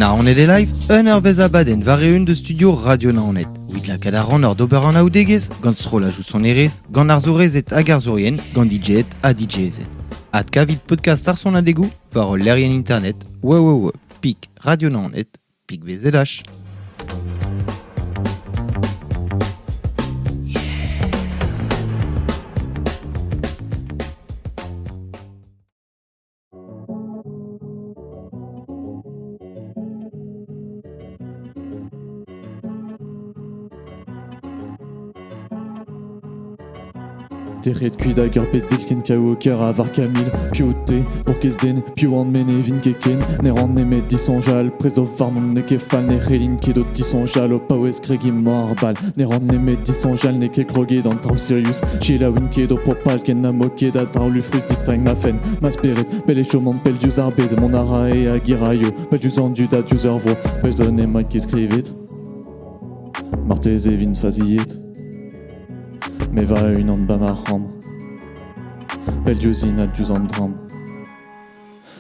Naoned e live, un eurvezh abadenn war-eeun deus studio Radio Naoned. Evit lakaat ar rannor d'ober anaoudegezh gant strollajoù sonerezh, gant arzourezed hag arzourien, gant DJed ha DJezed. Adkavit podcast ar sonadegoù war hol lec'hienn internet www.pik radionaoned.pik.bzh. Tec'het kuit hag ur pet vilken kaoker a var Camille Piv out-te Bourkez den Piv an me ne vin ket ken Ne ran nemet disoñjal Prez o varnon n'eo ket fall Ne c'hellin ket o tisoñjal O paouez kregiñ mañ ar bal Ne ran nemet disoñjal N'eo ket kroget an traoù sirius Selaouin ket o propal ken na mo ket a draoù lufrus Distreiñ ma fenn, ma spered Pell e choman pell diouzh ar bed Mont a rae hag e raio Pell diouzh an dud ha diouzh ar vro Pell zo n'emañ ket skrivet Marteze 'vin faziet Me va-unan 'ba ma c'hambr Pell diouzhin ha diouzh an dramm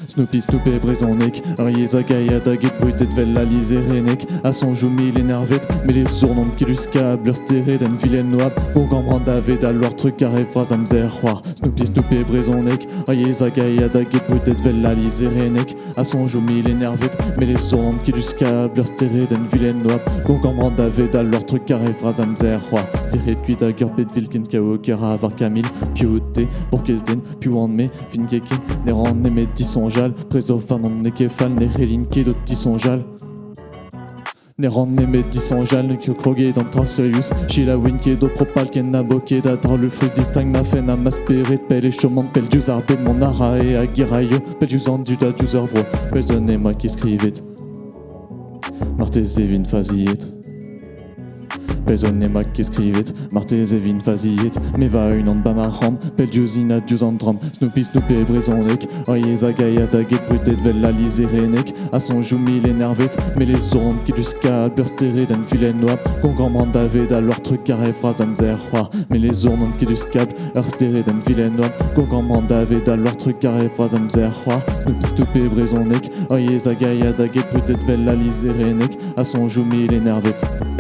Snoopy Snoop e brezhoneg Ur yezh hag a ya da get brudet 'vel al lizherenneg A soñjoù mil enervet Met e zournont ket luskabl Ur steredenn vilen oabl Bourgambran davet al loar trugarez vras amzer c'hoar Snoopy Snoop e brezhoneg Ur yezh hag a ya da get brudet 'vel al lizherenneg A soñjoù mil enervet Met e zournont ket luskabl Ur steredenn vilen oabl Bourgambran davet al loar trugarez vras amzer c'hoar Tec'het kuit hag ur pet vilken kaoker a var Camille Piv out-te Bourkez den Piv on-me Vin ket ken Ne ran nemet disoñjal Prezov warnon n'eo ket fall Ne c'hellin ket o tisoñjal Ne ran nemet disoñjal N'eo ket kroget an traoù sirius Selaouin ket o propal ken na bo ket a dra lufrus Distagn ma fenn ha ma spered Pell e choman pell diouzh ar bed Mont a rae hag e raio Pell diouzh an dud ha diouzh ar vro Pell zo n'emañ ket skrivet Marteze 'vin faziet Pezh zo n'emañ ket skrivet, marteze 'vin faziet, me va-unan 'ba ma c'hambr, pell diouzhin ha diouzh an dramm, Snoopy Snoop e brezhoneg, ur yezh hag a ya da get brudet 'vel al lizherenneg, a soñjoù mil enervet, met les zourn ket luskad, ur steredenn vilen oabl, Gongamp an daved al loar trugarez vras d'amzer c'hoar, met les zourn ket luskabl, ur steredenn vilen oabl, Gongamp an daved al loar trugarez vras d'amzer c'hoar, Snoopy Snoop e brezhoneg, ur yezh hag a ya da get brudet 'vel al lizherenneg, a soñjoù mil enervet.